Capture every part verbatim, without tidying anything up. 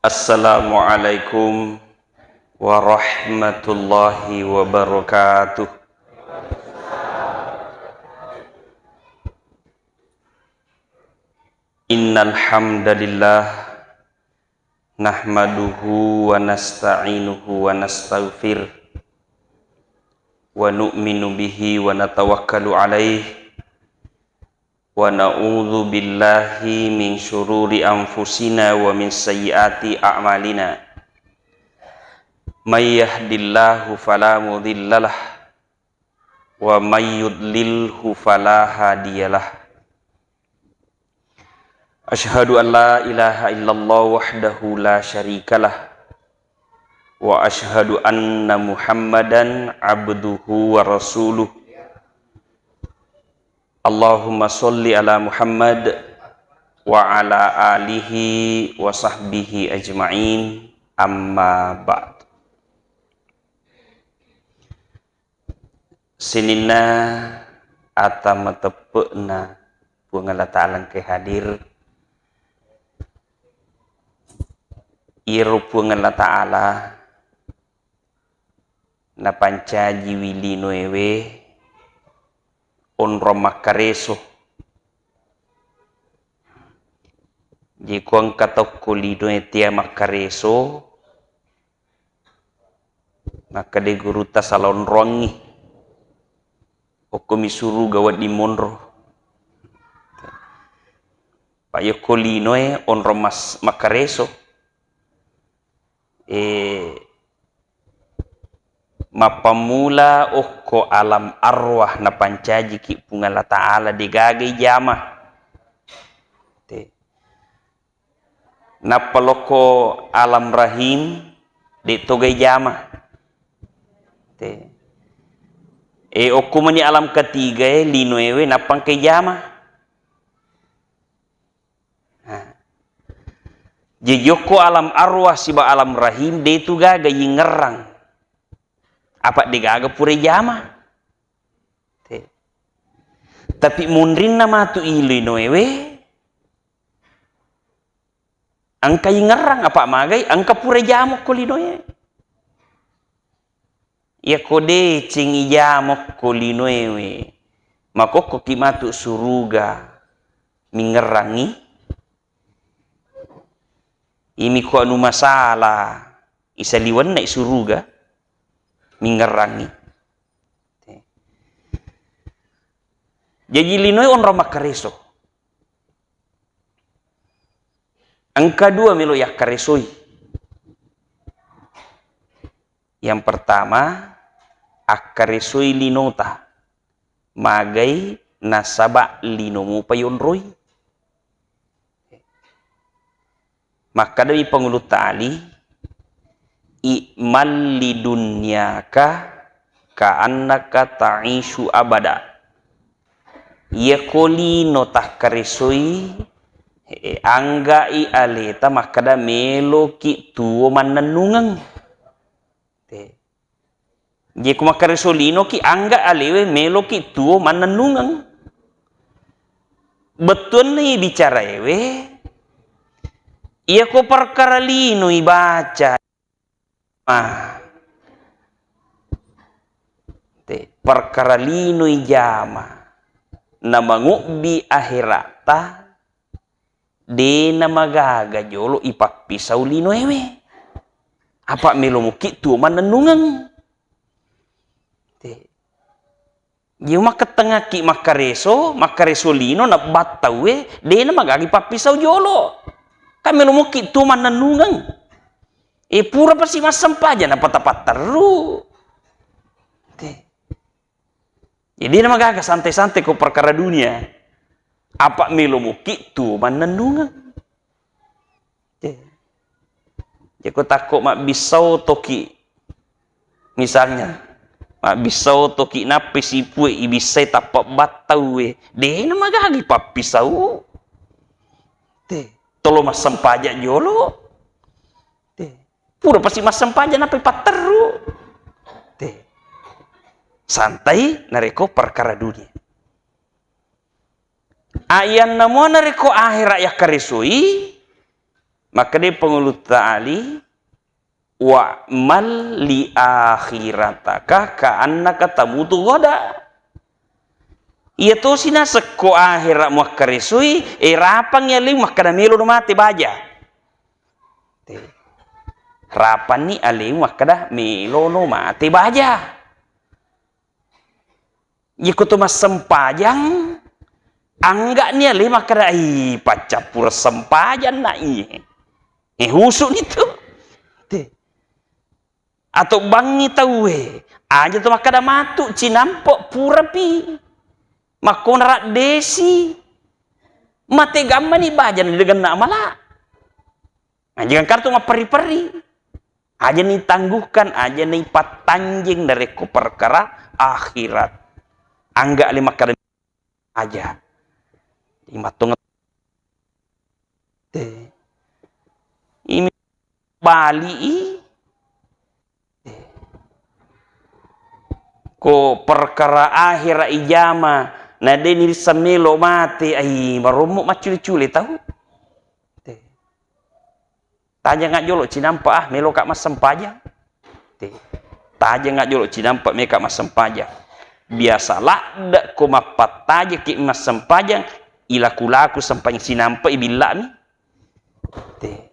Assalamualaikum warahmatullahi wabarakatuh. Innal hamdalillah, nahmaduhu wa nasta'inuhu wa nastaghfir, wa nu'minu bihi wa natawakkalu alaih, wa na'udzu billahi min syururi anfusina wa min sayyiati a'malina. May yahdillahu fala mudhillalah, wa may yudlilhu fala hadiyalah. Asyhadu an la ilaha illallah wahdahu la syarikalah, wa asyhadu anna Muhammadan abduhu wa rasuluh. Allahumma sholli ala Muhammad wa ala alihi wa sahbihi ajma'in, amma ba'd. Sininna ata mateppe'na Puang Allah Ta'ala engkae hadir, iyaro Puang Allah Ta'ala napancajiwi linoewe onrong makkareso. Jadi ko engka tokko linoe tea makkareso, makkeda gurutta sala onroangngi. Okkomi suruga wedding monro. Pa yokko linoe onrong mas-, makkareso. Eh, mappammula okko alam arwah napancajiki Puang Allah Ta'ala, degaga ijama. Te. Nappa lokko alam rahim, de toga ijama. Te. E, okko mani alam ketiga e, linoewe, nappa engka ijama. Nah. Jaji okko alam arwah siba alam rahim, de tu gaga yingerrang. Apa de gaga pura ijama. Te. Tapi munrinna matu i linoewe, engka yingerrang, apa magai, engka pura ijama okko linoe. Iyako deceng ijama okko linoewe, makokkoki matu suruga, mingerrangi. Imi ko anu masalah, isaliwenna i suruga, mingerrangi. Jaji linoe onrong makkareso. Engka dua melo yakkaresoi. Yang pertama, akkaresoi linota. Magai nasaba lino mupa yonroi. Makkadami Pangulutta Ali, "I'mal li dunyaka ka'annaka ta'isyu abada." Iyako lino takkaresoi, eh, angga'i aleta makkada meloki tuo mannennungeng. Te. Jeko makkareso linoki, angga alewe meloki tuo mannennungeng. Bettuanna bicaraewe, iyako perkara lino ibaca, ah, te, perkara lino ijama, namangobbi akheratta, de namagaga jolo ipappisau linoewe. Apa melo muki tuo mannennungeng. Te. Jio makkettengakki makkareso, makkareso lino nabbattauwe, de namagaga ipappisau jolo. Kan melo muki tuo mannennungeng. E pura pasi massempajang napatapatterru. Te. Jadi, de namagaga santai-santai ko perkara dunia. Apa melo muki tuo mannennungeng. Te. Jeko takko mabbissau toki, misalnya, mabbissau toki nappi sipue ibissai tappa battauwe, de namagaga ipappisau. Te, tolo massempajang jolo. Te. Pura pasi massempajang nappa ipatterru. Te. Santai narekko perkara dunia. Ayanna mua narekko akhera yakkaresoi, Makkeda Pangulutta Ali, "Wa'mal li akhirataka ka'annaka tamutu ghoda." Iya tosi nasekko ahera muakkaresui, eh, rapangngi alemu makkeda melono mate baja. Te. Rapanni alemu makkeda melono mate baja. Iko to massempajang, angga'ni ale makkeda, "Ai, paccappureng sempajang na iye." Eh, husuni tu. Te. Atau bangngi tauwe, aja to makkeda matu cinampe purapi. Makkona raddesi. Mate gammani baja na degenna amala. Nah, jangan kartu mapperri-perri. Aja ni tangguhkan, aja ni pattanjeng narekko perkara akhirat. Angga le makkeda aja. Imatong te. Imi bali i. Ko perkara akhira ijama, na de ni risseng melo mate, ai, marommo maccule-cule tau. Te. Tajanga jolo cinampa, ah, meloka massempajang. Te. Tajanga jolo cinampa meka massempajang. Biasa ladde ko mappattajaki massempajang, ilaku-laku sempajang sinampa ibillami. Te.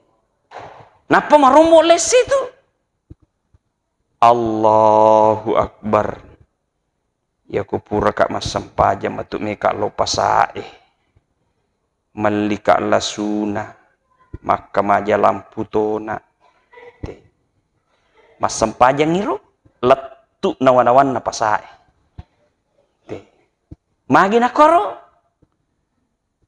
Nappa marommo lesse tu. Allahu Akbar. Yako puraka massempajang matu meka lo pasae. Mellika lasuna, makkamaja lampu tona. Te. Massempajang iro, lettu nawa-nawanna pasae. Te. Magi nakoro?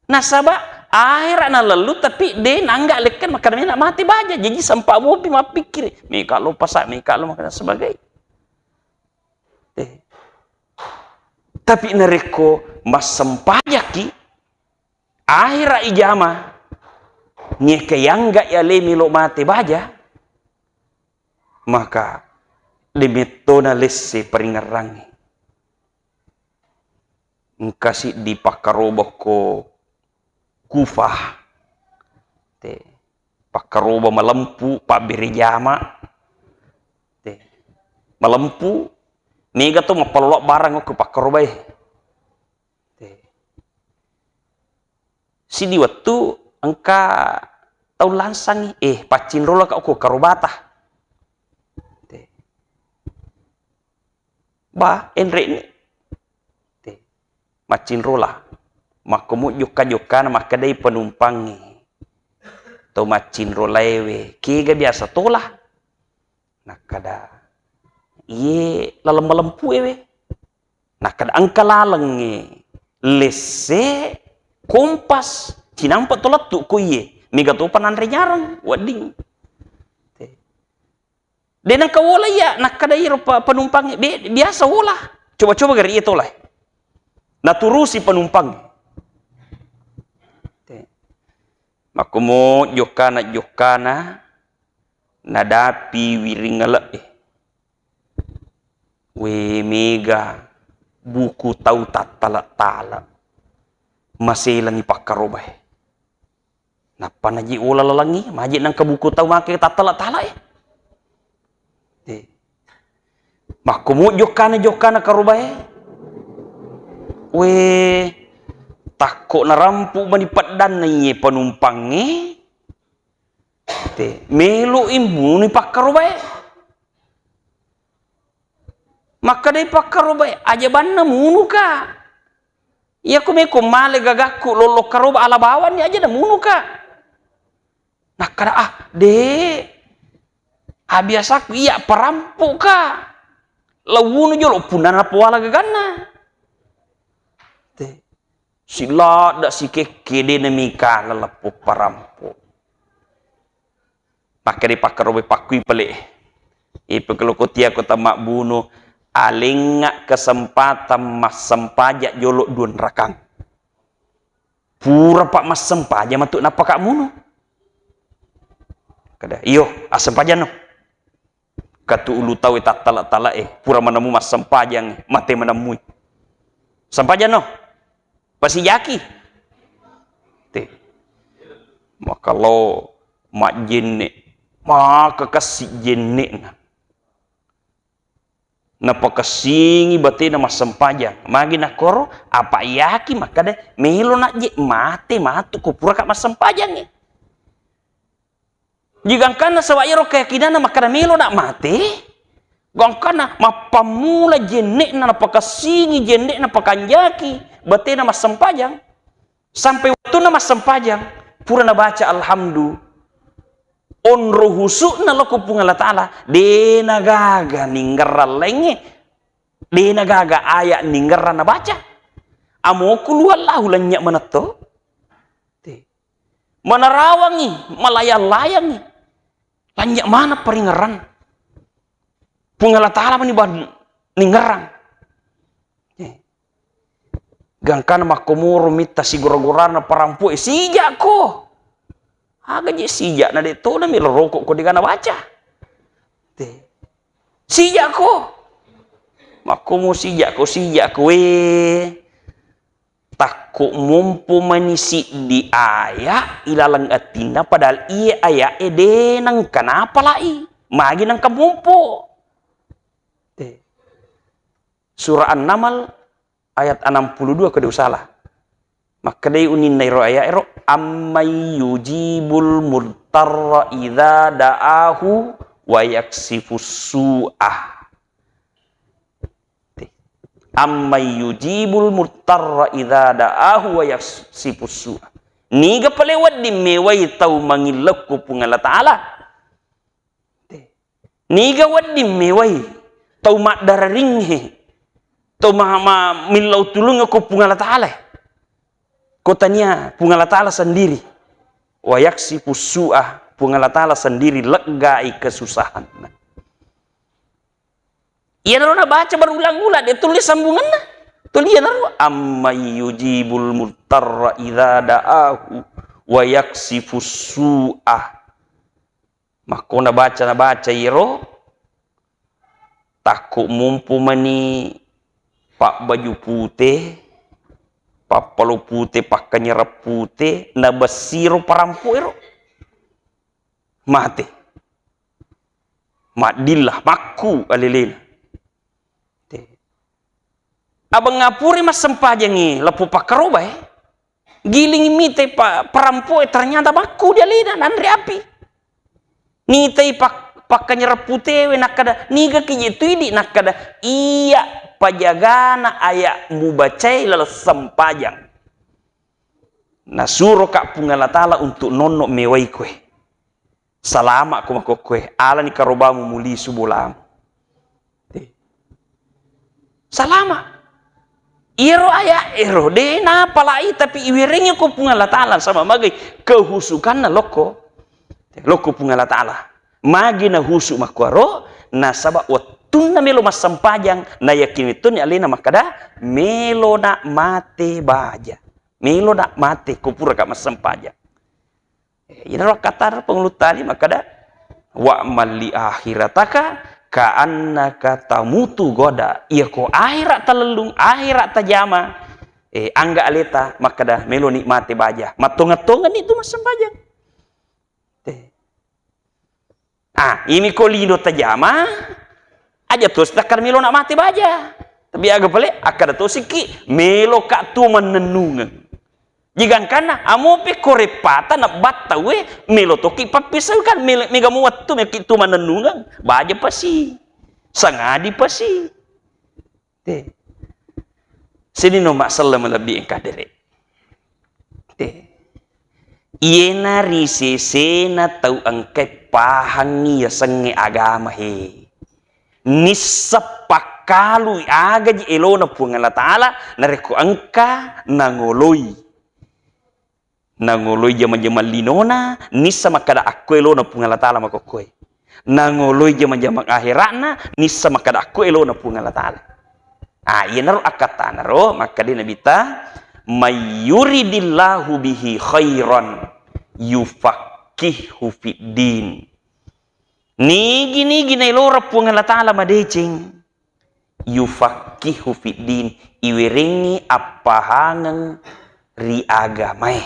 Nasaba ahera nalellu, tapi de nangga lekken makkeda mena mate baja. Jaji sempa mopi mappikkiri, meka lo pasa, meka lo makkeda sebagai. Eh. Tapi narekko massempajaki, ahera ijama, nyeke yangga ya le melo mate baja, maka demettona lesse paringerrangi. Engka siddi pakkarobakko Kufah. Te. Pakkaroba malempu, pabbere jama. Te. Malempu, mega to mappalolo barang okko pakkarobae. Te. Siddi wettu engka tau lansangi, eh, paccinrola ka okko karobata. Te. Ba, enre'ni. Te. Maccinrola. Makkomo jokka-jokkana makkedai penumpangnge. To maccinrolaewe, kega biasa tola? Nakkeda, iye laleng malempuewe. Nakkeda engka lalengnge lesse, kompas, cinampa to lettu ko iye. Mega topa nanre nyareng, wedding. Te. De nengka wola iya, nakkeda iyaro pa-, penumpangnge, "Be, biasa wola. Coba-coba gari iya tolai." Naturusi penumpang. Te. Makkumo jokkana-jokkana nadapi wiring ale'e. We mega buku tau tattala-tala. Maselangi pakkarobae. Nappa naji ola lalangngi, maji nengka buku tau make tattala-tala e. Eh. Makkumo jokkana-jokkana karobae. We, takko narampu mani peddanna iye penumpangnge. Te, melo imbunui pakkarobae. Makkedai pakkarobae, aja banna munuka. Iya ko meko male gagakku lollo karoba ala bawanni aja namunuka. Nakkeda, ah, de. Abiasaku iya parampuka. Lawunu jolo punna napowala gaganna. Te. Siladda sikekke de namika lalappo parampo. Makkeda pakkarobai pakkui pale. Ipekeloko tiako tamabbunu, alengnga kesempatan massempajang jolo dua rakang. Pura pak massempajang matu napaka munu. Kada, iyo, assempajanno. Katu ulu tau tattala-tala e, pura manemu massempajang, mate manemmui. Sempajanno. Pasijaki. Te. Maka lo Majjenne', maka kassi jenne'na. Napakessingi batena massempajang. Magi nakkoro, apa iyaki makkeda, "Melo najje mate matu ko puraka massempajangnge." Jigangkanna saba' iyaro keyakinanna makkeda, "Melo na mate." Gangkanna mappammula jenne'na, napakessingi jenne'na, pakanjaki batena massempajang. Sampai wettunna massempajang, pura nabaca alhamdu. Onro husu'na lao ko Puang Allah Ta'ala, de' nagaga ningerrang laingnge, de' nagaga aya' ningerrang nabaca. Amo qul huwallahu lanya' manetto. Te. Manarawangngi, malayang-layangngi. Lanya' maneng paringerrang. Puang Allah Ta'ala mani ban ningerrang. Eh. Gangkana makkomoro mitta sigora-gorana parampu'e, "Sija'ko." Aga je sija'na, de' tona melo roko' ko de' gaga nabaca. Te. "Sija'ko." Makkomo, "Sija'ko, sija'ko." Eh. Takko mompo mani siddi aya' ilaleng atinna, padahal iye aya'e de' nengka napalai. Magi nengka mompo. Te. Surah An-Naml ayat enam puluh dua ko de' usala. Makkedai uninna ero aya'ero, "Amman yujibul mudtarra idza da'ahu wa yaksifus su'a." Amman yujibul mudtarra idza da'ahu wa yaksifus su'a. Niga pale wedding mewai tau mangillekku Puang Allah Ta'ala? Niga wedding mewai tau maddararingnge, tau ma-, ma-, millau tulungnge ko Puang Allah Ta'ala? Ko tania Puang Allah Ta'ala sendiri. Wa yaksifus su'a, Puang Allah Ta'ala sendiri leggai kesusahanna. Iyanaro nabaca berulang-ulang, de' tulis sambunganna. Tuli iyanaro, "Amman yujibul mudtarra idza da'ahu wa yaksifus su'a." Makko nabaca, nabaca iro, takko mompo mani pabbaju pute, pappalo pute, pakkanyarang pute, nabessiro parampu'ero. Mate. Maddilla, makku alelena. Te. Abang ngapuri massempajangngi leppo pakkarobae. Giling mitai pa-, parampoe, ternyata makku di alena, nanre api. Nitai pak-, pakkanyarang putewe, nakkeda, "Niga ki je tu idi?" Nakkeda, "Iya pajagana aya mubacae laleng sempajang. Nasuroka Puang Allah Ta'ala untuk nonno mewai koe." Salama ko makkokkoe, alani karobamu mulisu bolamu. Eh. Salama. Iyaro aya ero, de' napalai, tapi iwerengngi ko Puang Allah Ta'ala, sama magai kehusukanna lokko. Lokko Puang Allah Ta'ala. Magi nahusu makkuaro, nasaba wettunna melo massempajang, nayakin wettuni alena makkeda, "Melo na mate baja. Melo na mate ko puraka massempajang." Eh, iyanaro akkatana pangulu tali makkeda, "Wa'mal li akhirataka ka'annaka tamutu goda." Iyako akhira talellung, akhira tajama, eh, angga aleta makkeda, "Meloni mate baja." Mattongeng-tongenni tu massempajang. Eh. Ah, imi ko lino tajama, aja tosi takkada melo na mate baja. Tapi aga pale, akkada tosiki, melo ka tu mannennungeng. Jigangkanna, amo pe ko reppata nebba tauwe, melo toki pappisau kan, melo, mega muwattu meki tu mannennungeng. Baja pasi. Sangadi pasi. Te. Sininna umma selleng malebbi engka dere. Te. Iyena ri sesena tau engkae pahangngi yasengnge agama he. Nisseng pakkalui agaji elona Puang Allah Ta'ala narekko engka nangoloi. Nangoloi jama-jamang linona, nisseng makkada akko elona Puang Allah Ta'ala makokkoe. Nangoloi jama-jamang akhera'na, nisseng makkada akko elona Puang Allah Ta'ala. Ah, iyanaro akkatanaro, makkada Nabitta, "May yuridillahu bihi khairan yufaqqihhu fid din." Nigi-nigi naelora Puang Allah Ta'ala madeceng, yufaqqihhu fid din, iwerengngi appahangeng ri agamae.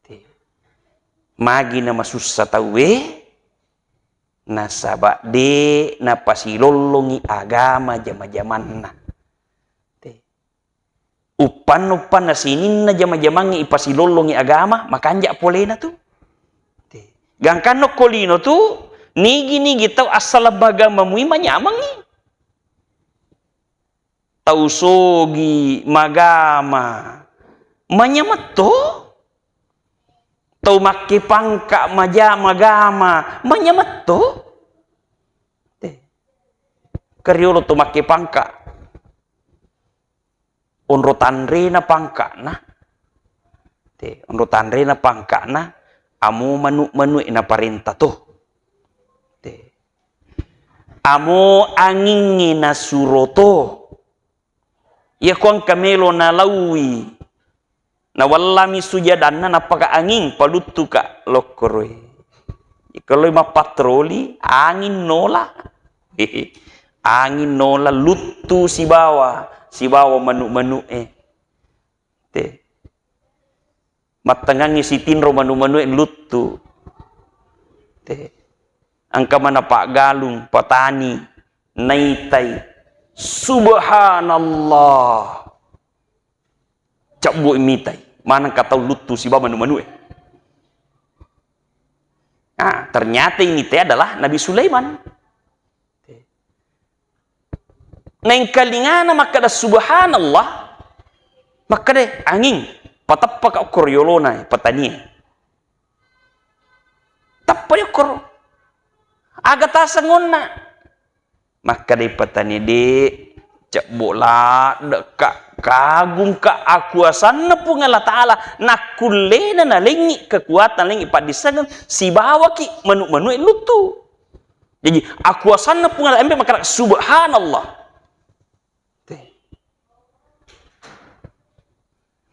Te. Magi namasussa tauwe? Nasaba de napasilollongi agama jama-jamanna. Te. Uppanna-uppanna sininna jama-jamangnge ipasilollongi agama, makanja polena tu. Te. Gangkanna okko lino tu, nigi-nigi tau assaleng magamamui manyamengngi. Tau sogi, magama, manyameng to. Tau makke pangka, maja-, magama, manyameng to. Te. Kariolo to makke pangka. Onro tanrena pangkana. Te, onro tanrena pangkana, amo manu-, manue naparenta to. Te. Amo angingnge nasuro to. Iya ko engka melo nalaui. Nawellami sujadanna, nappaka anging, paluttuka lokkoroe. Ikelloi mappatroli, angin nola. Angin nola, luttu sibawa, sibawa manu-manu'e. Te. Mattengangngi sitinro manu-manu'e luttu. Te. Engka mana paggalung, patani, naitai. Subhanallah. Cabbu mitai. Manengka tau luttu sibawa manu-manu'e. Nah, ternyata ini teh adalah Nabi Sulaiman. Naengkalingana makkeda, "Subhanallah." Makkeda, "Anging, pateppaka okkoro yolona, petanie." Teppa okkoro. Aga taseng onna? Makkeda petani, "De, cebbo ladde ka, kagum ka akuasanna Puang Allah Ta'ala, nakkullena nalengi kekuatan, lengi paddissengeng, sibawaki manu-manu'e luttu." Jaji, akuasanna Puang Allah, empe makkeda, "Subhanallah." Te.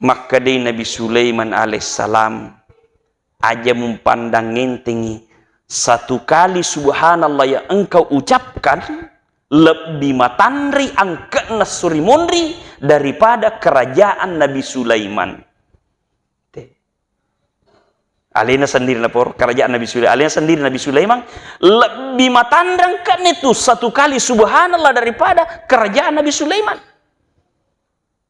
Makkedai Nabi Sulaiman alaihissalam, "Aja mumpandang ngentengi, satu kali subhanallah yang engkau ucapkan lebih matanri angke'na suri monri daripada kerajaan Nabi Sulaiman." Te. Alena sendiri naporo, kerajaan Nabi Sulaiman. Alena sendiri Nabi Sulaiman lebih matanrang kan itu satu kali subhanallah daripada kerajaan Nabi Sulaiman.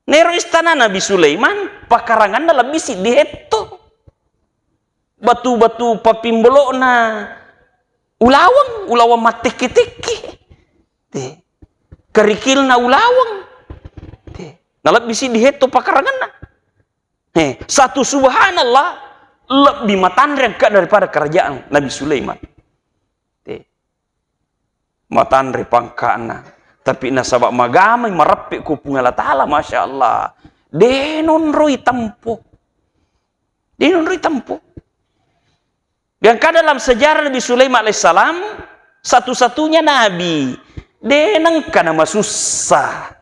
Nero istana Nabi Sulaiman, pakaranganna lebih siddi hetto. Batu-batu papimbolokna ulaweng, ulaweng mattekke-tekke. Te. Kerikilna ulaweng. Te. Na lebih siddi hetto pakaranganna. Eh, satu subhanallah lebih matanre engka daripada kerajaan Nabi Sulaiman. Te. Matanre pangkana. Tapi nasaba magamai, mareppe ko Puang Allah Ta'ala, Masya Allah. De nonroi tempo. De nonroi tempo. Gangka dalam sejarah Nabi Sulaiman alaihissalam, satu-satunya nabi, de nengka namasussa.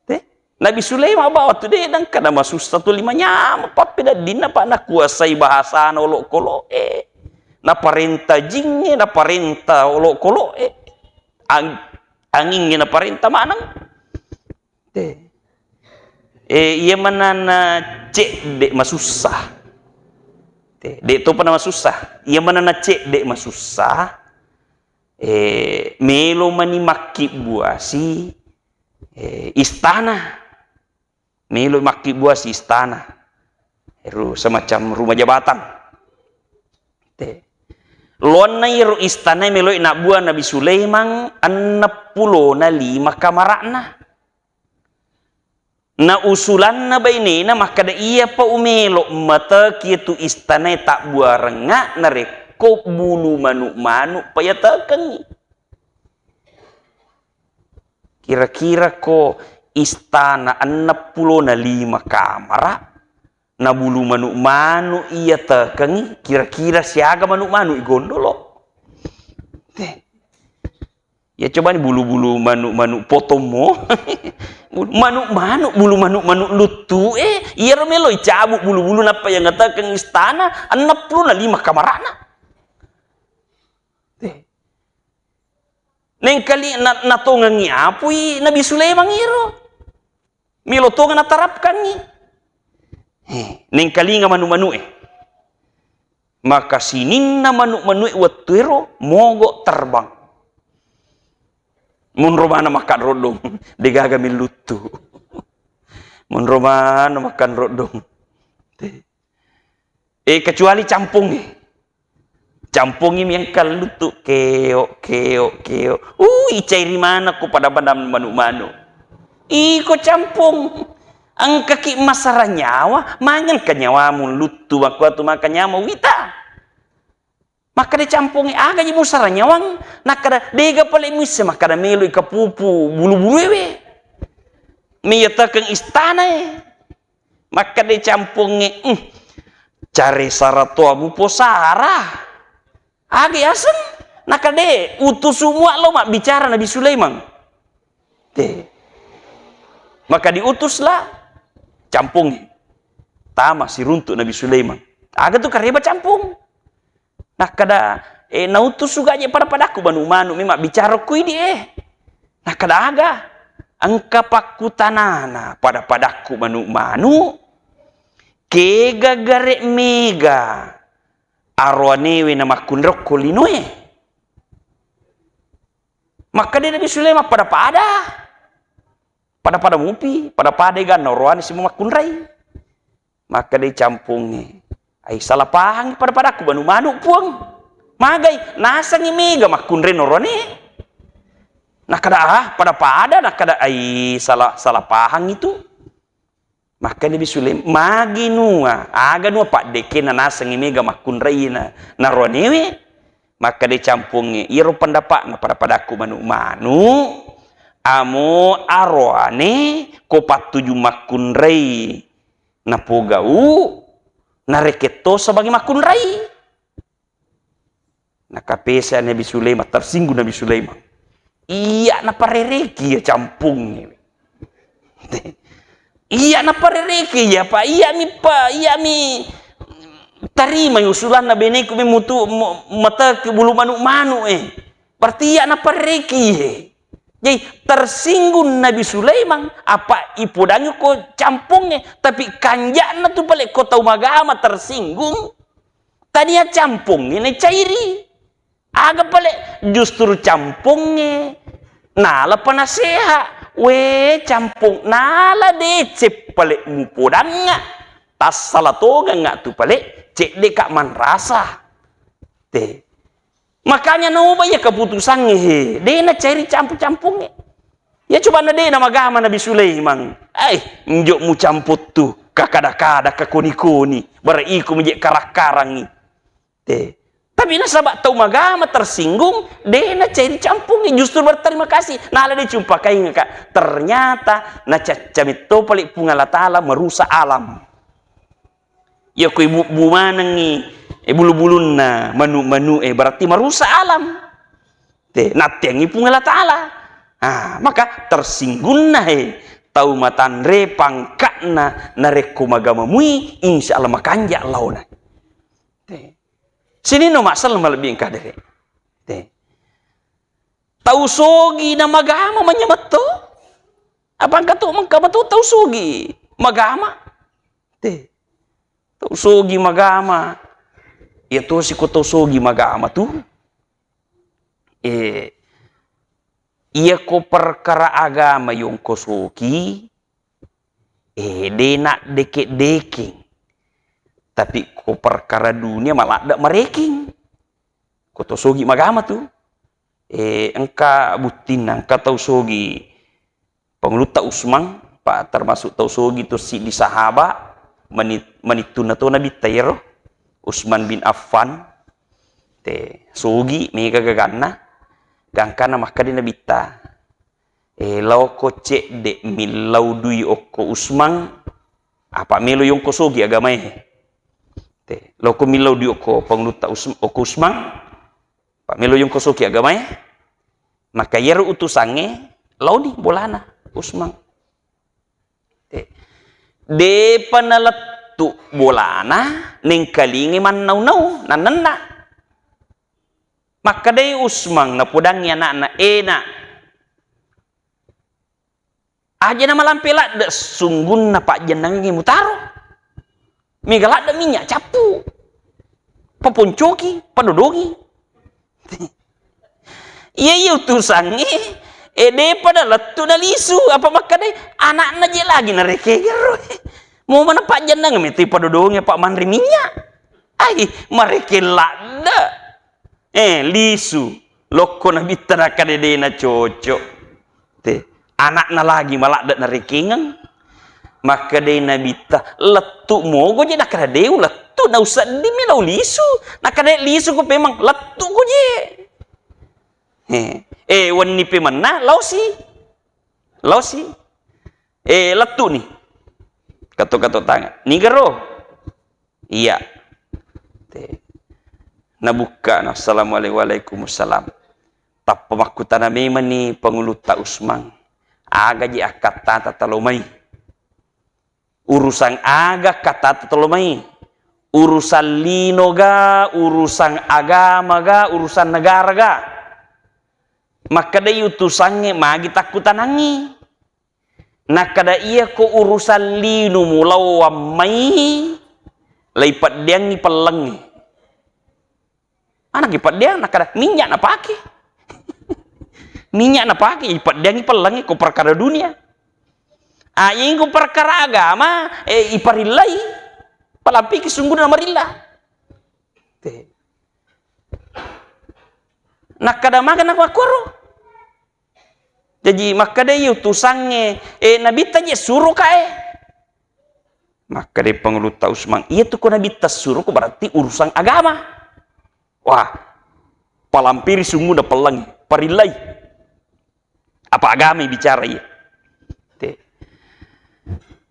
Te? Nabi Sulaiman bawa tu de nengka namasussa tu lima nyama pappedaddinna, pa nakuasai bahasana olokolo'e. Naparenta jingnge, naparenta olokolo'e. Ang-, angingnge naparenta maneng. Te. Eh, iya manana cedde masussa. Te, de topa namasussa. Iya manana cedde masussa. Eh, melo mani makkibbuasi, eh, istana. Melo makkibbuasi istana. Ru-, semacam rumah jabatan. Te. Loanna iyaro istana meloi nabbua Nabi Sulaiman, enneng pulona lima kamara'na. Na usulanna bainena makkeda, "Iyapa umelo mateki tu istanae tabbuarengnga narekko bulu manu-manu payatekengngi." Kira-kira ko istana enneng pulona lima kamara, na bulu manu-manu iya tekengngi, kira-kira siaga manu-manu igondolo? Te. Ya, coba ni bulu-bulu manu-manu potommo. Manu-manu, bulu manu-manu luttu, eh, iyaro melo icabu bulu-bulu nappa yang ngetekeng istana, enneng pulona lima kamarana. Eh. Nengkali na-, natongengi apui Nabi Sulaiman iro. Melo tonga natarapkangngi. Eh, nengkalinga manu-manu, eh. Maka sininna manu-, manu'e wettuero mogok terbang. Monro maneng makkadroddong, degaga milluttu. Monro maneng makkadroddong. Eh, kecuali campongnge. Campongnge mi engka luttu, keok, keok, keok. Uh, icairi maneng ko pada-pada manu-manu. Iko campong, engkaki masara nyawa, mangengka nyawamu luttu, makkuatu maka nyawa wita. Makkeda campongnge, "Agaji musara nyawang?" Nakkeda, "Dega pale muisse makkeda melo ikapupu bulu-bulu ewe. Meyatakeng istanae." Makkeda campongnge, "Hmm, care sara toa muposara. Aga yaseng?" Nakkeda, "De, utusu mua lao mabbicara Nabi Sulaiman." De. Maka diutuslah campongnge. Tama siruntuk Nabi Sulaiman. Aga tu kareba campong? Nakkeda, eh, nautus suga je pada-padakku manu-manu memang bicara ku idi, eh. Nakkeda aga? Engka pakkutanana pada-padakku manu-manu, kega gare mega aroanewe na makkunrokko linoe. Makkeda Nabi Sulaiman pada-pada. Pada-pada mupi, pada-pada ganna oroane sima makkunrai. Makkedai campongnge, "Ai, salah pahang pada-padaku manu-manu, Puang. Magai, nasengngi mega makkunrai norone." Nakkeda, "Ah, pada-pada," nakkeda, "Ai, salah, salah pahang itu." Makkeda Nabi Sulaim, "Magi nua, aga nua paddekena nasengngi mega makkunrai na, naroanewe?" Makkeda campongnge, "Iyaro pendapatna pada-padaku manu-manu, amo aroane ko pattuju makkunrai." Napogau, nareketto sebagai makkunrai. Nakapesa Nabi Sulaiman, tersinggung Nabi Sulaiman. Iya naparereki ya campongnge. Iya naparereki ya, Pak. Iya mi, Pak. Iya mi tarima usulanna beneku mi mutu, mu-, mateki bulu manu-manu, eh. Berarti iya naparereki, eh. Jadi, tersinggung Nabi Sulaiman, apa ipodangi ko campongnge, tapi kanja'na tu pale ko tau magama tersinggung, tania campongnge nacairi. Aga pale justru campongnge nala penasehat, we campong, nala deceng pale mupodangnga, tassala tongengnga tu pale, ceddeka manrasa. Te. Makanya naoba iya keputusangnge, he, de nacairi campu-campungnge. Ya coba na de namagama Nabi Sulaiman. Ai, njo mucamputtu, kakada-kada, kakoni-koni, bara iko mije karang-karangi. Te. Tapi nasaba tau magama tersinggung, de nacairi campungnge, justru berterima kasih. Nala de cumpakaingka. Ternyata nacacca metto pale Puang Allah Taala merusak alam. Iya ko ibubbu manengngi, eh, bulu-bulunna manu-manu, eh, berarti marusak alam. Te, natteangngi Puang Allah Taala. Ah, maka tersinggunna, eh, tau matanre pangka'na narekko magama mui, insya Allah makanja laona. Te. Sininna masalah malebbi engka dere. Te. Tau sogi na magama manyametto. Apa engka to mengka metu tau sogi magama. Te. Tau sogi magama. Iya tosi ko tau sogi magama tu. Eh, iya ko perkara agama yongko soki, eh, de naddeke-dekeng. Tapi ko perkara dunia maladde marekeng. Ko tau sogi magama tu. Eh, engka buttinna, engka tau sogi Pangulutta Usman, pa-, termasuk tau sogi tu siddi sahaba, mani-, manittunna to Nabitta iyaro, Usman bin Affan, te, sogi, mega gaganna, gangkanna makkeda Nabitta, eh, laoko cedde millau dui okko Usman, apa melo yongko sogi agamae. Te, laoko millau dui okko Pangulutta Usm-, okko Usman, Pak melo yongko soki agamae, maka iyaro utusangnge laoni bolana Usman. Te. Depa nalettu bolana, nengkalingai mannau-nau, nannenna. Makkedai Usman, napodangngi anakna, "Eh, Nak, aja na malampe ladde sunggunna pajjennangengnge mutaro. Mega ladde minyak cappu. Paponcoki, padodongi. Iya, iya utusangnge, eh, depa nalettu nalisu, apa makkedai, anakna je lagi narekengero. Mau mana pajjannang meti padodongi apa manre minyak. Ai, marekeng ladde. Eh, lisu. Lokko nabitta nakkeda de' nacocok. Te, anakna lagi maladde narekengeng. Makkedai nabitta, lettu mogo je, nakkeda de' ulettu, nausedding mi lao lisu. Nakkeda lisu ko pemeng, lettu ko je. Eh, eh, wenni pemenna, laosi. Laosi. Eh, lettu ni. Kato-kato tangan. Nigero. Iya. Te. Nabukka na, "Assalamualaikum." "Waalaikumsalam." Tappa makkutana memanni Pangulutta Usmang, "Aga je akkattata talo mai? Urusan aga akkattata talo mai? Urusan lino ga, urusan agama ga, urusan negara ga?" Makkedai utusangnge, "Magi takkutanangngi?" Nakkeda, "Iyako urusan lino mulao wammai, laipeddeangngi pellengnge." Anaki peddeang, nakkeda, "Minyak napake." Minyak napake, ipeddeangngi pellengnge ko perkara dunia. Ah, iyengko perkara agama, eh, iparillai. Palampiki sungguna marilla. Te. Nakkeda maga nakkoro. Jaji, makkedai utusangnge, "Eh, nabitta je suroka, eh." Makkedai Pangulutta Usmang, "Iya tu ko nabitta suroko berarti urusan agama." Wah, palampiri sungguna pellengnge, parillai. Apa agama bicara iya? Te.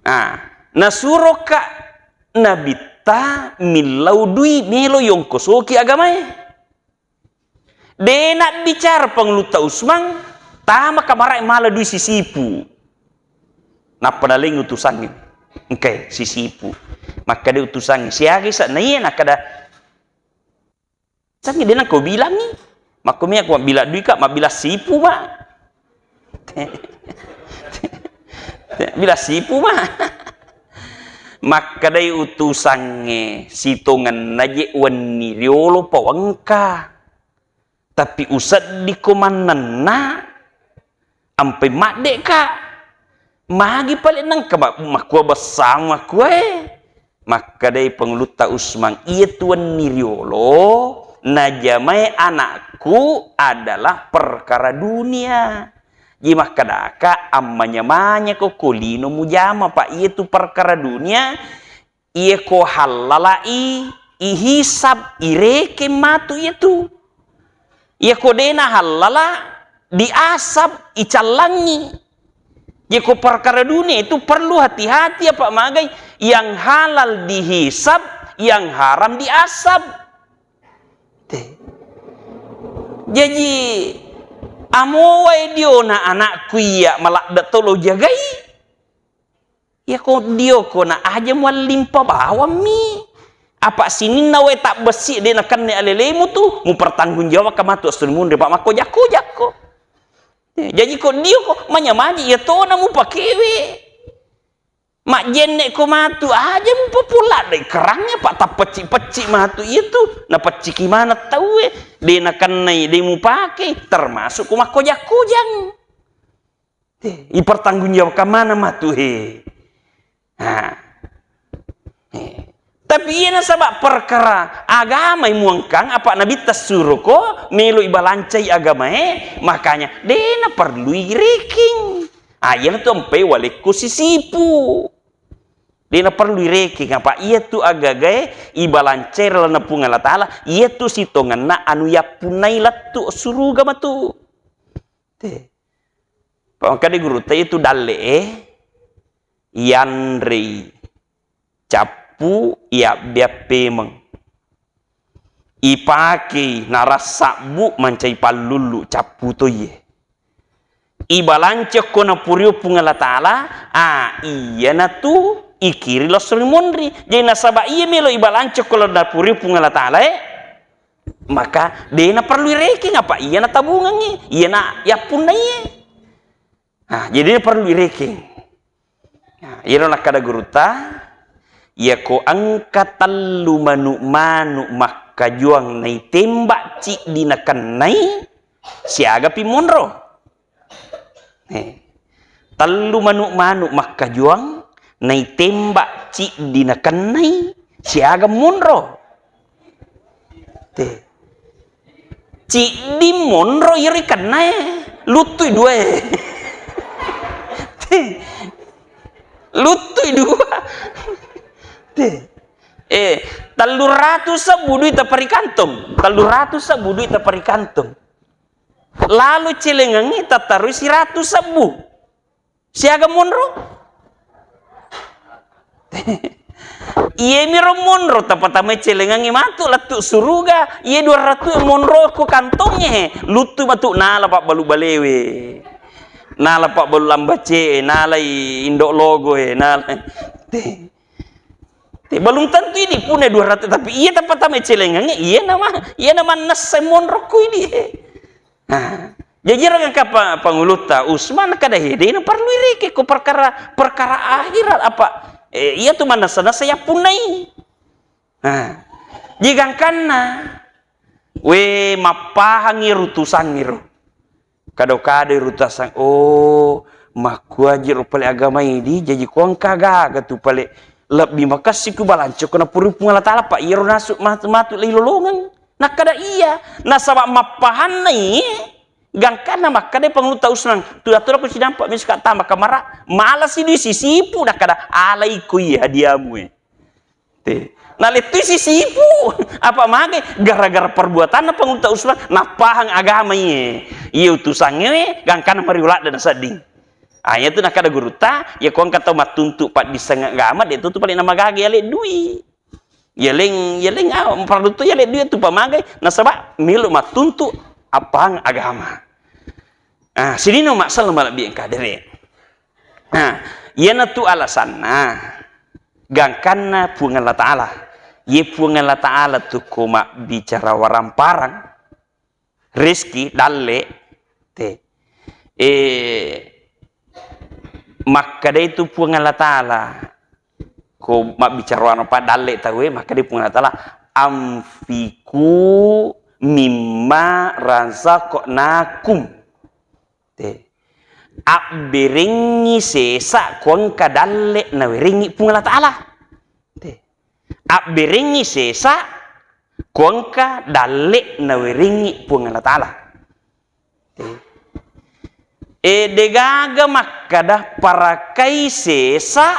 Ah, nasuroka nabitta millau dui melo yongkosoki agamae. De' nabbicara Pangulutta Usmang, tama kamarae mala dui sisipu. Nappa naleng utusangnge. Engkae sisipu. Makkeda utusangnge, "Siaga isa naiya?" Nakkeda, "Sangnge de' nako bilangngi. Makko mi aku mabbila dui ka, mabbila sipu, Pak." Bila sipu, Pak. Makkedai utusangnge, "Sitongenna je wenni riolo pawengka. Tapi useddiko mannenna, ampai madde'ka. Magi pale nengka ma-, makkua bessamu makkuae?" Makkedai Pangulutta Usmang, "Iya tu wenni riolo najamai anakku adalah perkara dunia. Jadi makkedaka, ammanya-manyako ko lino mujama, Pak, iya tu perkara dunia, iya ko hallalai, ihisab, irekeng matu iya tu. Iya ko de'na hallala, diasab, icallangngi. Iya ko perkara dunia itu perlu hati-hati apa magai, yang halal dihisab, yang haram diasab." Te. Jaji, amo wae diona anakku iya maladde tolo jagai. Iya ko dio ko na aja muallimpa bawammi. Apa sininna wae tabbessi de' nakenne alelemu tu, mupertanggung jawabka matu esso munri, Pak, makkojakko-jakko. Jaji ko dio ko manya-manya iya tona mupakewe. Majjenne ko matu aja mupapola dai kerangnge, Pak, tappecci-pecci matu iya tu, napecciki maneng tauwe, de' nakennai, de' mupakei, termasuk ko makkojang-kojang. Eh, ipertanggungjawabkan maneng matu, he. Ha. Eh. Tapi iya nasaba perkara agama muangkang apa nabitta suroko melo ibalancai agamae, makanya de' naperlui reking. Ah, iyana tu ampai walekko sisipu. De' naperlui reking apa iya tu agagae ibalancai ri lalenna Puang Allah Taala, iya tu sitongenna anu yappunnai lettu suruga matu. Te. Makkedai gurutta, itu dalle'e yanrei cappu, yabbia pemeng. Ipakei narassa bu mancai pallullu cappu toiye. Ibalanca ko napurio Puang Allah Taala, ah, iyanatu ikiri langsung monri. Jadi nasaba iya melo ibalanca ko napurio Puang Allah Taala, eh, maka de' naperlu irekeng apa iya natabungengngi, iya na yappunnaiye. Nah, jadi de' naperlu irekeng. Nah, iyaro nakkada gurutta, iyako engka tellu manu'-manu' mak-, makkajuang naitémbak ciddi nakennai, siaga pi monro. Eh, tellu manu'-manu' makkajuang naitémbak ciddi nakennai, siaga monro. Te. Ciddi monro iyaro ikennae, luttui duae. Te. Luttui dua. Te. Eh, telluratu sebbu duitta parikantong. Telluratu sebbu duitta parikantong. Lalo celengengnge tattaroi siratu sebbu. Siaga monro? Iyemiro monro tapatamai celengengnge matu lettu suruga, iye dua ratu monro ko kantongnge, luttu matu nala pabbalu balewe. Nala pabbalu lambace, nalai indo logo e, nala. Te. Te, belum tentu idi puna dua ratu, tapi iye tapatamai celengengnge, iye nama, iye nama nessai monro ko idi. Nah, jaji ro engka pa-, pangulutta Usman kada hede na parlu ireke ko perkara, perkara akhirat apa, eh, iya tu manessa-nessa yappunnai. Nah, jigangkanna we mappahangi rutusangngiro. Kado-kado rutasang, oh, makkuaji ro pale agama idi, jaji kuangka gaga tu pale lebbi makessi ku balanco ko napurui Puang Allah Taala, pa iyaro nasu matu, matu lilolongeng. Nakkada iya, nasaba mappahanna iye, gangkanna makkada pangulutta Usman, tu atoro ko sidampa mi suka tama kamara, malasi dui sisipu, nakkada alai ko iye hadiamu e. Te. Nalettui sisipu, apa magai gara-gara perbuatanna pangulutta Usman, nappahang agama iye. Iye utusangnge we, gangkanna mariuladda nasedding. Ah, iyatu nakkada gurutta, iya ko engka tau mattuntu paddisseng agama, de' tu, tu paling namagaga yale dui. Yaleng, yaleng, ah, parellu to yaleng duit tu pamagai, nasaba melo mattuntu appahang agama. Ah, sininna umma selleng malebbi engka dere. Nah, iyanatu alasanna gangkanna Puang Allah Taala. Ye Puang Allah Taala tu ko mabbicara waramparang, rezeki, dalle, te. Eh, makkadai tu Puang Allah Taala, ko mabbicara anu pa dalle tauwe, makkadai Puang Allah Taala, "Anfiqu mimma razaqnakum." Te. Abberengngi sesa ko engka dalle nawerengngi Puang Allah Taala. Te. Abberengngi sesa ko engka dalle nawerengngi Puang Allah Taala. Te. E, degaga makkada parakai sesa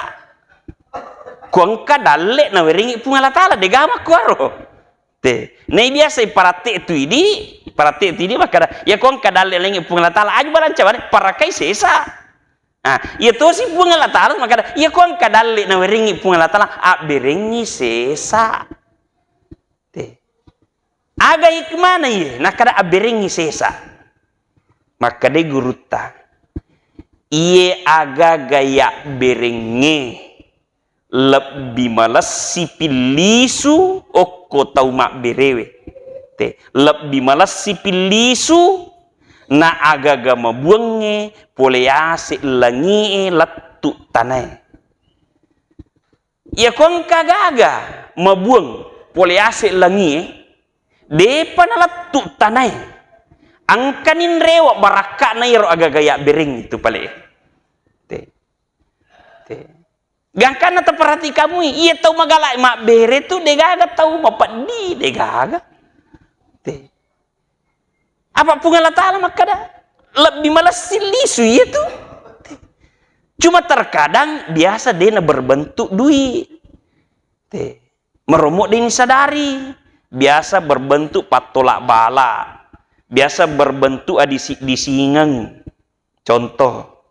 ko engka dalle nawerengngi Puang Allah Taala, degaga makkuaro. Te. Nai biasa iparatte tu idi, iparatte tu idi makkada, iya ko engka dalle nawerengngi Puang Allah Taala, aju balanca bane, parakai sesa. Ah, iya tosi Puang Allah Taala makkada, iya ko engka dalle nawerengngi Puang Allah Taala, abberengngi sesa. Te. Aga hikmana iye, nakkada abberengngi sesa. Makkadai gurutta, iye agaga yabberengnge lebbi malessi pillisu okko tau mabberewe. Te, lebbi malessi pillisu na agaga mabuangnge pole yase langie lettu tanae. Iya ko engka gaga mabuang pole yase langie, depa nalettu tanae. Engkani nrewa barakka'na iyaro agaga yabbereng itu pale. Te. Te. Gangkanna taperhatikamui, iya tau magala mabbere tu degaga tau mapeddi, degaga. Te. Apa Puang Allah Taala makkada, lebbi malessi lisu iya tu. Te. Cuma terkadang biasa dena berbentuk duit. Te. Meromo deni sadari. Biasa berbentuk pattolak bala. Biasa berbentuk adisi-disingeng. Contoh,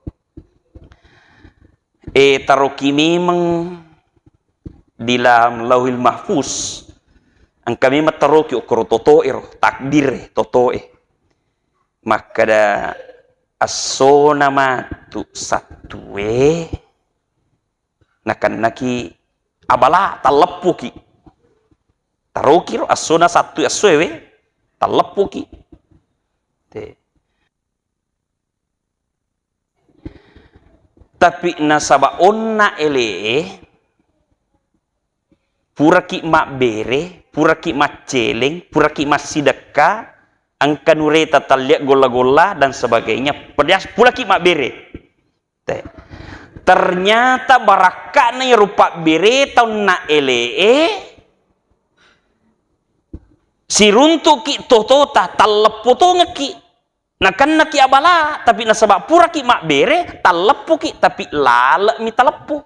eh, taroki memeng di dalam Lauhil Mahfuz, engka memeng taroki okkoro toto'e ro, takdir e, toto'e. Makkada, essona matu sattue, nakennaki abala, talleppuki. Taroki ro, essona sattue, essoe we, talleppuki. Te. Tapi nasaba onna ele'e, puraki mabbere, puraki macceleng, puraki massidekka, engka nureta talliaq golla-golla dan sebagainya. Pedas pulaki mabbere. Te. Ternyata barakka'na iyaro pabbere taunna ele'e, siruntu'ki totota, talleppo tongekki. Nakennaki abala, tapi nasaba puraki mabbere, talleppoki, tapi lale'mi taleppo.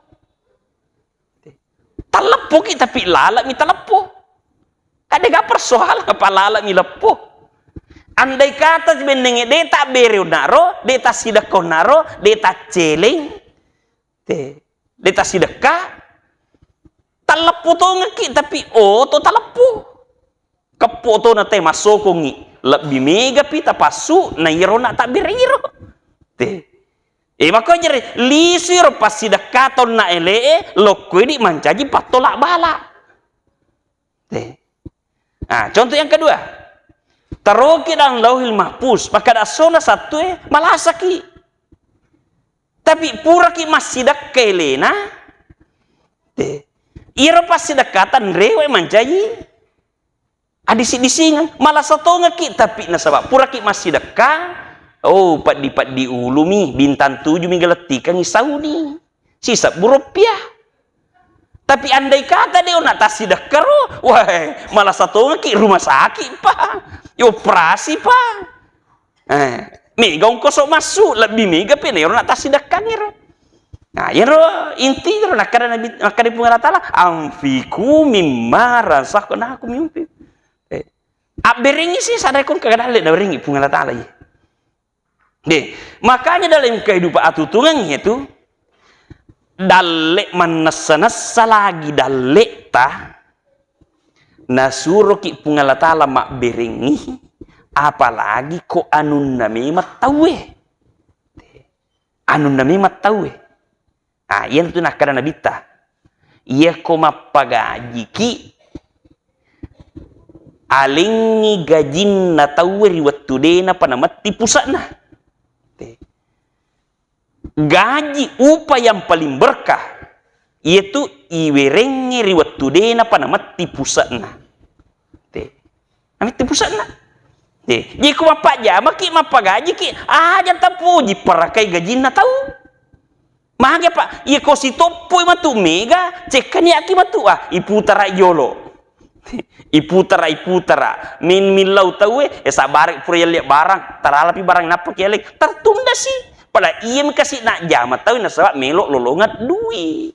Talleppoki, tapi lale'mi taleppo. Kan de'ga persoalan apa lale'mi leppo. Andai kata bennengnge de tabbere onnaro, de tassidekka onnaro, de tacceleng, te, de tassidekka, talleppo tongekki, tapi oto taleppo. Keppo tona te massokongngi, lebbi megapi tapassu na iyaro na tabberengiro. Te. E, makko jere, lisui ro passidekka taunna ele'e, lokko idi mancaji pattola bala. Te. Ah, contoh yang kedua. Taroki dalam Lauhil Mahfuz, maka dassona sattue malasaki. Tapi puraki massidekka elena, te. Iyaro passidekka tanrewe mancaji adisi-disingeng, malasa tongekki, tapi nasaba puraki massidekka, oh, peddi-peddi ulumi, bintang tujuh mi galettikengngi sauni, sisebbu rupiah. Tapi andai kata de ona tassidekka ro, wah, malasa tongekki, rumah sakit pa, operasi pa. Eh, mega ongkoso massu, lebbi mega pe na iyaro na tassidekkangngiro. Nah, iyaro inti ro nakkada Nabi, nakkada Puang Allah Taala, "Anfiqu mimma razaqnakum," yumpi. Eh, abberengngi sih, sadakon kagadalle naberengngi Puang Allah Taala, iya. Deh, makanya dalam kehidupan atutungan itu, dalle mannessa-nessa lagi dalle ta, nasuroki Puang Allah Taala mabberengngi, apalagi ko anunna memang tauwe. Anunna memang tauwe. Ah, iyanatu nakkada Nabitta. Iyako mappagajiki, alengngi gajinna tauwe ri wettu de napa nametti puse'na. Te. Gaji, upah yang paling berkah, iyatu iwerengnge ri wettu de napa nametti puse'na. Te. Nametti puse'na. Te. Jadi ko mappajamaki, mappagajiki, aja tapuji parakai gajinna tau. Mage, Pak, iyako sitoppoi matu mega, cekkani aki matu, ah, iputara jolo. Iputara, iputara. Min millau tauwe, eh, sabare pura yalle barang, taralapi barang nappa kialeng. Tertunda sih. Pada iya mekasi nak jama tau nasaba melo lolongan dui.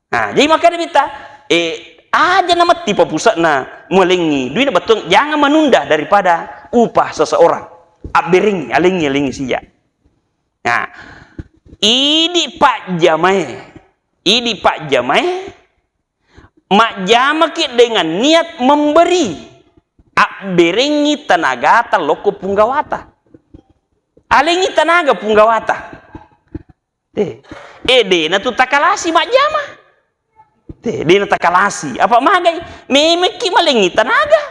Nah, jadi makanya kita, eh, aja nametti papuse'na mualengngi. Duina bettuang, jangan menunda daripada upah seseorang. Abberengngi, alengngi, alengngi sija. Nah, idi pajjamae, idi pajjamae, majjamaki dengan niat memberi, abberengngi tenagata lokko punggawata. Alengngi tenaga punggawata. Eh, eh, dena tu takalasi majjama. Te, dena takalasi. Apa magai? Memekki malengngi tenaga.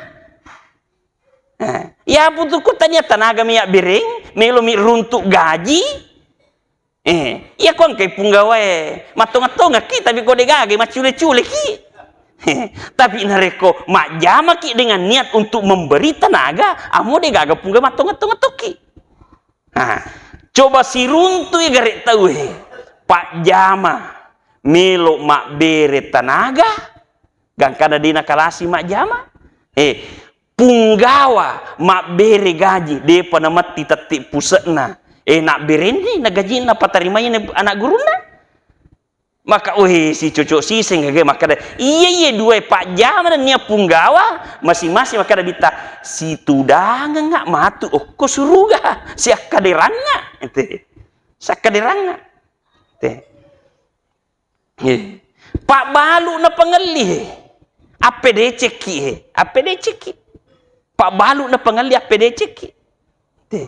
Eh, ya putuku tania tenaga mi abbereng, melo mi runtuk gaji. Eh, iya ko engkai punggawae, mattonga-tongaki, tapi ko degaga maccule-culeki. Eh, tapi narekko majjamaki dengan niat untuk memberi tenaga, amo degaga punggawa mattonga-tongatoki. Nah, coba siruntui gare tauwe, pajjama, melo mabbere tenaga, gangkana dena kalasi majjama. Eh, punggawa mabbere gaji, depa nametti tetti puse'na. Eh, nabberenni na gajinna patarimai anak gurunna. Maka, weh, si cocok siseng, gage makkada, iya, iya, dua pajjama nennia punggawa, masing-masing makkada bitta, situdangengnga matu okko suruga, siakkaderangnga, ente. Siakkaderangnga. Te. Eh. Pabbalu na pangelli, he. Appedecekki, he. Appedecekki. Pabbalu na pangelli, appedecekki. Te.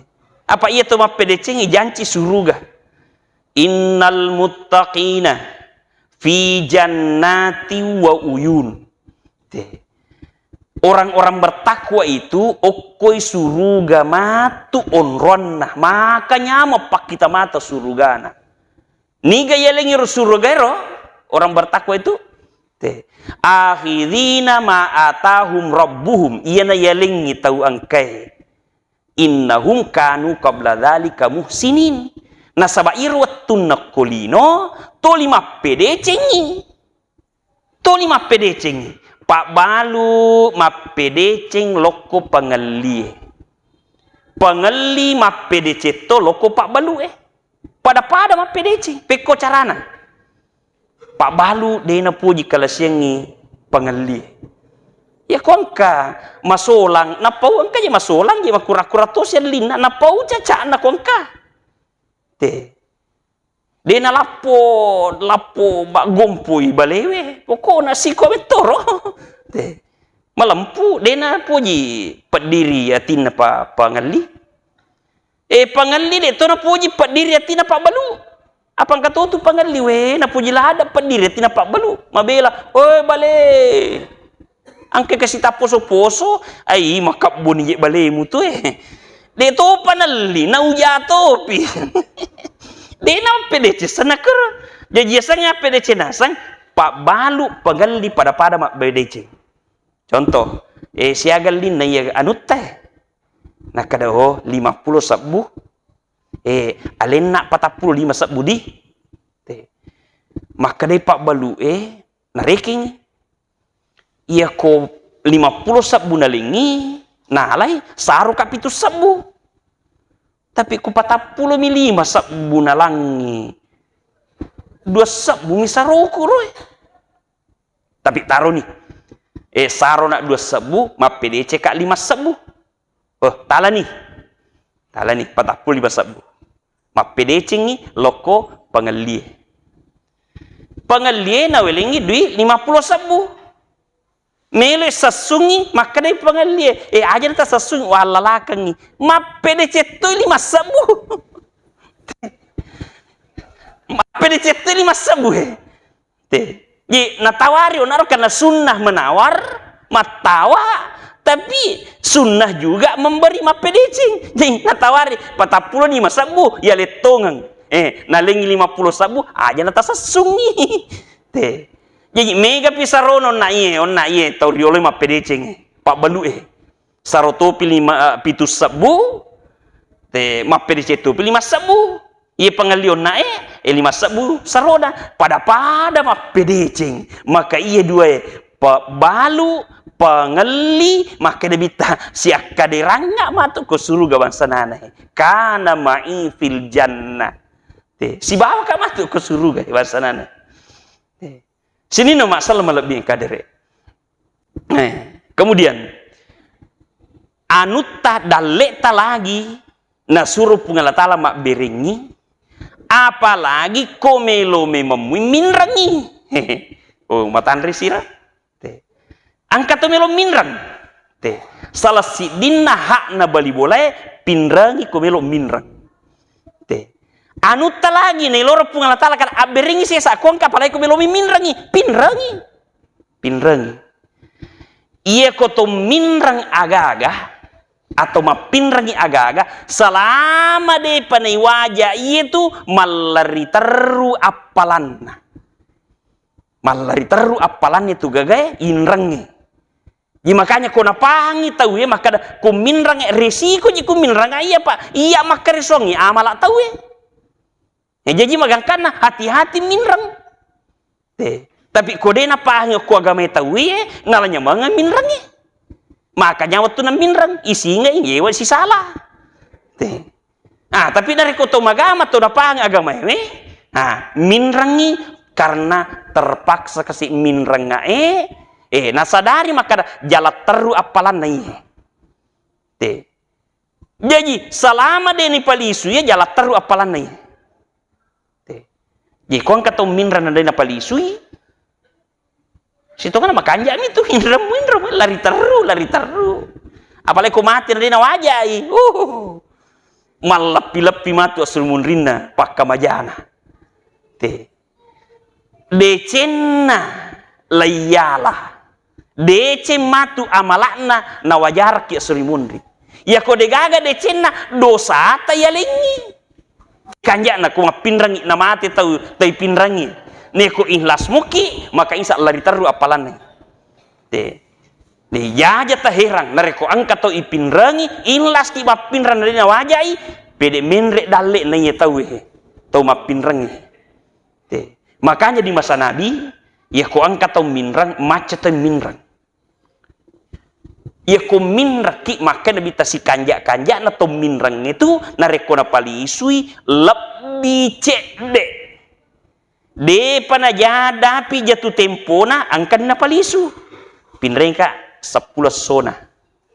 Apa iya to mappedecengi janci suruga. Innal muttaqina fi jannati wa uyun. Te. Orang-orang bertakwa itu okkoi suruga matu onronna, maka nyameng pakkita mata surugana. Niga yalengi ro suruga ero, orang bertakwa itu? Te. Akhidina ma atahum rabbuhum, iyana yalengngi tau engkae. Innahum kanu qabla dzalika muhsinin. Nasaba iro wettunna ko lino, toli mappedecengngi. Toli mappedecengngi. Pabbalu mappedeceng lokko pangellie. Pangelli mappedeceng to lokko pabbalue. Pada-pada mappedeceng. Pekko carana. Pabbalu de napoji kalasiangngi pangellie. Iya ko engka masolang, napau engka je masolang je makura-kura to siallinna, napau cacana ko engka. Te. De nalappo, lappo maggompoi balewe, pokokna siko mettoro. Te. Malempu, de napoji peddiri atinna pa, pangelli. E, pangelli de to napoji peddiri atinna pabbalu. Apa engka to tu pangelli we, napoji lada peddiri atinna pabbalu. Mabela, "Oi bale, engka kasi tapposo-poso, ai makabboni je balemu tu e." De topa nelli, nauja topi. De nappedeceng senakero. Jaji aseng appedeceng naseng, pabbalu pangelli pada-pada mappedeceng. Contoh, e, siaga ellinna iya anutta e. Nakkeda, "Oh, lima pulo sebbu." E, alenna patappulo lima sebbu di. Te. Makkedai pabbalu e, narekengngi. Iya ko lima pulo sebbu nalengngi, nalai, saroka pitu sebbu. Tapi ku patappulo mi lima sebbu nalangngi, dua sebbu mi saroku roe. Tapi taroni. E, sarona dua sebbu, mappedeceka lima sebbu. Oh, talani. Talani, patappulo lima sebbu. Mappedecengngi lokko pangellie. Pangellie nawelengngi dui lima pulo sebbu. Melo sessungngi, makkedai pangellie, "E, aja na tasessungngi, wallalakengngi." Mappedeceng toi lima sebbu. Mappedeceng toi lima sebbu, e. Te. Ji, natawari onaro karena sunnah menawar, mattawa, tapi sunnah juga memberi mappedeceng. Jadi, natawari, patappulo lima sebbu, ya lettongeng. E, nalengngi lima pulo sebbu, aja na tasessungngi. Te. Jaji, megapi sarona onna iye, onna iye, tau riolo mappedeceng, e, pabbalu e. Saro topi lima, eh, pitu sebbu, te, mappedeceng topi lima sebbu. Iye pangelli onna e, e lima sebbu sarona. Pada-pada mappedeceng. Maka iye dua e, pabbalu, pangelli, makkeda bitta, siakkaderanga matu ko suruga bangsa nana e. Kana ma'i fil jannah. Te, sibawaka matu ko suruga bangsa nana e. Te. Sininna masalah malebbi kadere. Eh, kemudian, anutta dalle'ta lagi nasuro Puang Allah Ta'ala mabberengngi, apalagi ko melo memeng minrengngi. Oh, matanre sira? Te. Engka to melo minreng. Te. Salah siddinna hakna bali bolae, pinrengi ko melo minreng. Te. Anutta lagi nailoro Puang Allah Ta'ala, kada abberengi sesa ko engka, apalagi ko melo minrengi, pinrengi. Pinrengi. Iya ko to minreng agaga atau mappinrengi agaga, selama depa naiwaja iye tu mallari terru appalanna. Mallari terru appalanna tu gagae inrengnge. Jadi makanya ko napahangi tau e makkada ko minreng e, resiko ji ko minreng iya, Pak. Iya makkarisongi amala tau e. Ya, jaji magangkanna hati-hati minreng. Te. Tapi ko de napahangi ko agamae tau e, nala nyamengeng minreng e. Makanya wettu na minreng, isinga ingewa sisala. Te. Ah, tapi narekko to magama to napahang agamae, ah, minrengi karena terpaksa kasi minrengnga e, eh, nasadari makkada jala terru appalanna iye. Te. Jaji, selama de nipalisu iye jala terru appalanna iye. Te. Jadi, ko engka tau minreng na de napalisui, sitongenna makanja'mi tu, inremmu, inremmu, lari terru, lari terru. Apalagi ko mate na de nawajai. Uh. Malleppi-leppi matu assurumunrinna pakkamajana. Te. Decenna laiyala. Deceng matu amala'na nawajarakki assuri munri. Iyako degaga decenna, dosata yalengngi. Kanja'na ko mappinrengngi namate tau, tau ipinrengngi. Neko ikhlas muki, maka insya Allah riterru appalanna. Te. Jaja taherang, narekko engka tau ipinrengi, ikhlas ki mappinreng na de nawajai, pede menre dalle na iya tau he, tau mappinrengi. Te. Makanya di masa Nabi, yako engka tau minreng, macca tau minreng. Yako minrekki, makka Nabitta, sikanja-kanjana to minreng itu, narekko napalisui, lebbi cedde. Depa najadapi jatu tempona, engka napalisu. Pinrengka seppulo essona,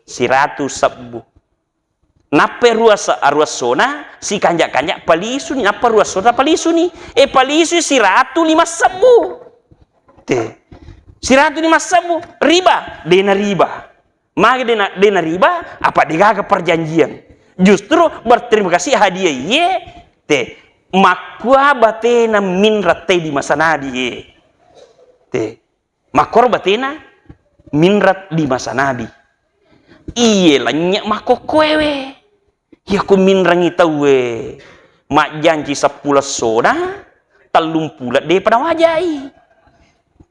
siratu sebbu. Nappa arua se-, arua essona, sikanja-kanja palisuni, nappa arua essona palisuni. E, palisui siratu lima sebbu. Te. Siratu lima sebbu. Riba, dena riba. Magi dena, dena riba, apa degaga perjanjian. Justru berterima kasih hadiah iye, te. Makkua batena minreng te di masa Nabi ye. Te. Makkoro batena minreng di masa Nabi. Iye lennye makkokkoewe. Yako minrengi tauwe majjanci seppulo essona, tellung pulo depa nawajai.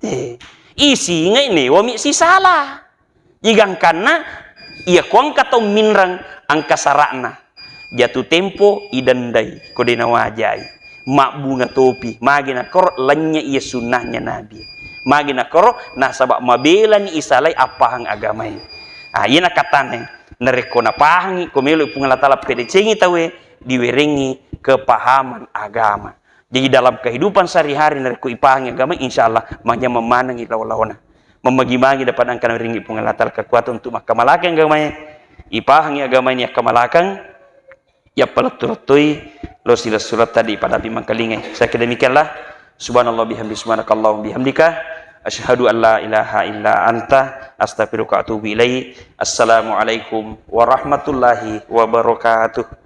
Eh, isingai newami sisala. Igangkanna, iya ko engka tau minreng, engka sara'na. Jatu tempo, idendai, ko de nawajai. Mabbunga topi, magi nakoro lennye iya sunnahnya Nabi. Magi nakoro, nasaba mabelani isalai appahang agamae. Ah, iyana katane, narekko napahangi, ko melo Puang Allah Taala pedecengi tauwe, diwerengi kepahaman agama. Jadi, dalam kehidupan sehari-hari, narekko ipahangi agama, insya Allah, manyameng manengi lao-laona. Memagi-magi dapat engka nawerengi Puang Allah Taala kekuatan untuk makkamalakeng agamae, ipahangi agamae ni akkamalakeng, yappalettu-lettui, lo silessuretta di padapi mangkalingai. Saya kira demikianlah. Subhanallah bihamdi, subhanakallahumma bihamdika. Asyhadu an la ilaha illa anta, astaghfiruka wa atubu ilaik. Assalamualaikum warahmatullahi wabarakatuh.